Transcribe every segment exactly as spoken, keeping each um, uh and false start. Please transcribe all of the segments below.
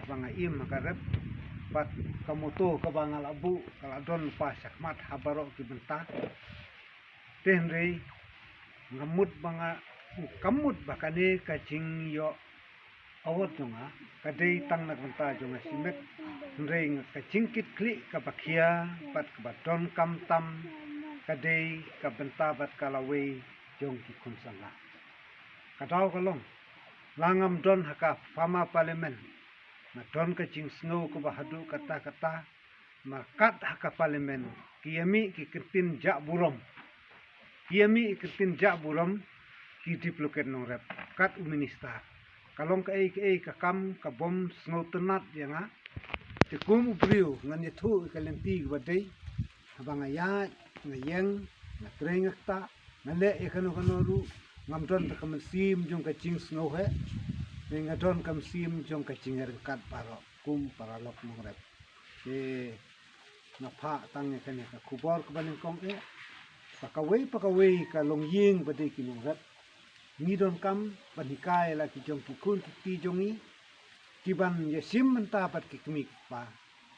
ba nga im ha ka rep, bad ka motto kaba nga la buh ka la don lypa shakhmat ha baroh ki bynta. Te hynrei nga mut ba nga, u kam mut ba kane ka jingïoh award jong nga ka dei tang na ka bynta jong nga shimet, hynrei nga ka jingkitkhlieh kaba khia bad kaba donkam tam ka dei ka bynta bad ka lawei jong ki khun samla. Ka daw ka long, la ngam don ha ka Farmer Parliament, nga don ka jingsngew kaba haduh katta katta, markat ha ka Parliament ki ïa mih ki kyntien jah burom. Ki ïa mih ki kyntien jah burom ki duplicate nongrep kat u minister. Ka long kaei kaei ka kam ka bym sngewtynnat ïa nga. Te kum u briew ngan ïathuh ïa ka lynti kaba dei, haba nga ïaid, nga ïeng, nga trei, nga ktah, nga leh ïa kano kano ruh, ngam don te ka mynsiem jong ka jingsngew heh, te nga don ka mynsiem jong ka jingïaryngkat baroh kum paralok nongrep. Te nga phah tang ïa kane ka khubor kaba nyngkong eh, ba kawei pa kawei ka longïing ba dei ki nongrep, ngi donkam ban hikai ïa la ki jong ki khun ki kti jong ngi, ki ban ïashim bynta bad ki kmie ki kpa,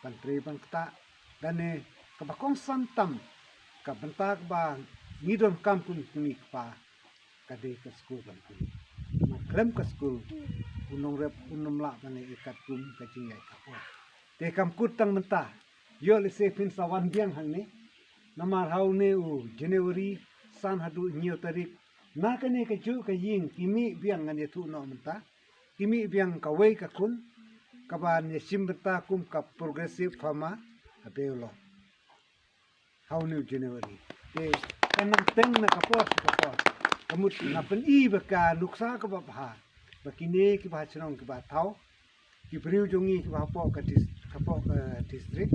ban trei ban ktah. Lane kaba kongsan tam, ka bynta kaba ngi donkam kum ki kmie ki kpa, ka dei ka skul ban pule. Namar khlem ka skul, u nongrep un ym lah ban ïa katkum ka jingïaid ka por. Te kam kut tang mynta, ïoh lehse phin sa wan biang hangne. Namar ha une u January san haduh hynñiew tarik, na kane kajuh ka ïing ki mih biang, ngan ïathuh noh mynta. Ki mih biang kawei ka khun kaban ïashim bynta kum ka Progressive Farmer ha Bewlong ha une u January. Te ka nang teng na ka por sha ka por. Ka mut nga pyni ba ka nuksa kaba bha, ba kine kiba ha shnong kiba thaw, ki briew jong ngi kiba hapoh ka dis-, hapoh ka district,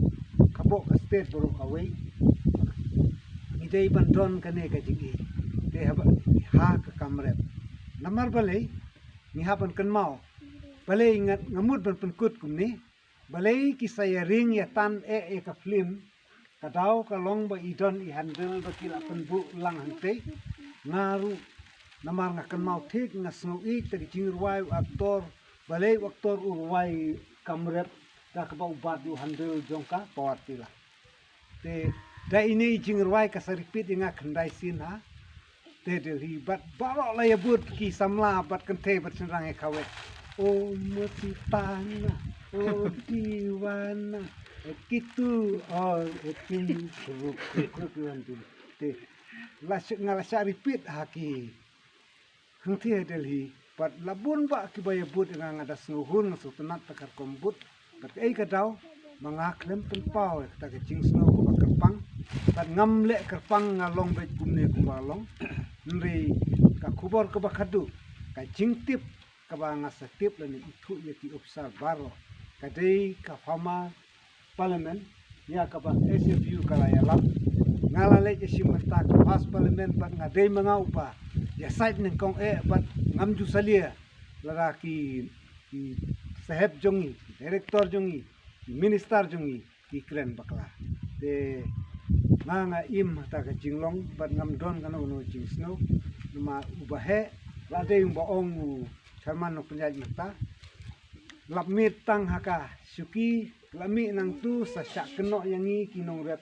hapoh ka state baroh kawei, ngi dei ban don kane ka jingïeit. Te haba ha ka kam rep, namar balei ngi hap ban kynmaw, balei nga, nga mut ban pynkut kumne, balei ki sa ïaring ïatan eh ïa ka film, ka daw ka long ba i don i handle ba ki la pynbuh lang hangtei. Nga ruh, namar nga kynmaw thik, nga sngew ïeit da ka jingrwai u actor, balei u actor u rwai kam rep da kaba u bat u handle jong ka power tiller. Te da ine i jingrwai ka sa repeat ïa nga khyndai sien ha Te Delhi bad baroh la ïa bud ki samla bad kynthei bad shynrang ïa khawet. O mutitana, o diwana, e kitu, o e tin suruk, suruk, suruk, suruk. Te la sha-, nga la shah repeat ha ki hangtei Delhi bad la bun bah kiba ïa bud ïa nga, nga da sngewhun, nga sngewtynnat ta ka rukom bud. Bad kaei ka daw ba nga khlem pynpaw ïa kata ka jingsngew kaba kyrpang. Bad ngam leh kyrpang, nga long beit kumne kumba long. Hynrei ka khubor kaba khadduh, ka jingtip kaba nga sa tip lane ithuh ïa ki ophisar baroh, ka dei ka Farmer Parliament ïa kaba S F U ka la ïalam. Nga la leit ïashim bynta ka First Parliament bad nga dei ma nga uba ïasaid nyngkong eh bad ngam ju salia lada ki, ki sahep jong ngi, ki director jong ngi, ki minister jong ngi ki kren bakla. Te nga, nga im ha kata ka jinglong bad ngam don kano kano jingsngew. Namar uba heh la dei uba ong u chairman nongpynïaid mynta, lap miet tang ha ka shuki, la mih nangtu sa shah kynnoh ïa ngi ki nongrep,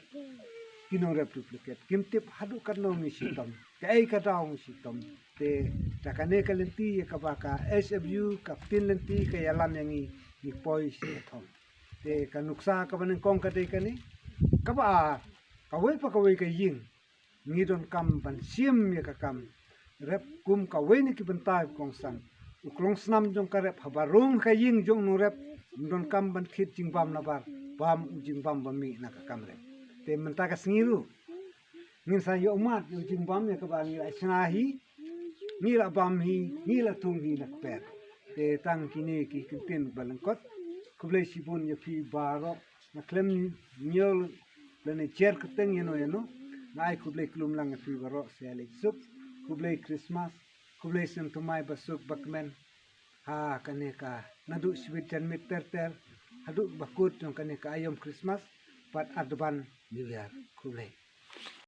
ki nongrep duplicate. Kim tip haduh katno ngi shitom, kaei ka daw ngi shitom. Te da kane ka lynti ïa kaba ka S F U, ka ktien lynti ka ïalam ïa ngi, ngi poi sha thong. Te ka nuksa kaba nyngkong ka dei kane. Kaba ar, kawei pa kawei ka ïing ngi donkam ban shim ïa ka kam rep kum kawei na ki bynta kongsan. U klongsnam jong ka rep, haba rung ka ïing jong u nongrep, donkam ban thied jingbam nabar bam u jingbam ba mih na ka kam rep. Te mynta ka sngi ruh ngin sa ïoh mad ïa u jingbam ïa kaba ngi la shna hi, ngi la bam hi, ngi la thung hi na kper. Te tang kine ki kyntien ba lyngkot. Khublei shibun ïa phi baroh. Nga khlem ñiew lane jer kyrteng ïano ïano. Nga ai khublei khlem lang ïa phi baroh, sa ïaleit suk. Khublei Christmas, khublei snem thymmai ba suk ba kmen ha kane ka naduh shibit janmiet ter ter haduh ba kut jong kane ka aïom Christmas bad advance New Year. Khublei.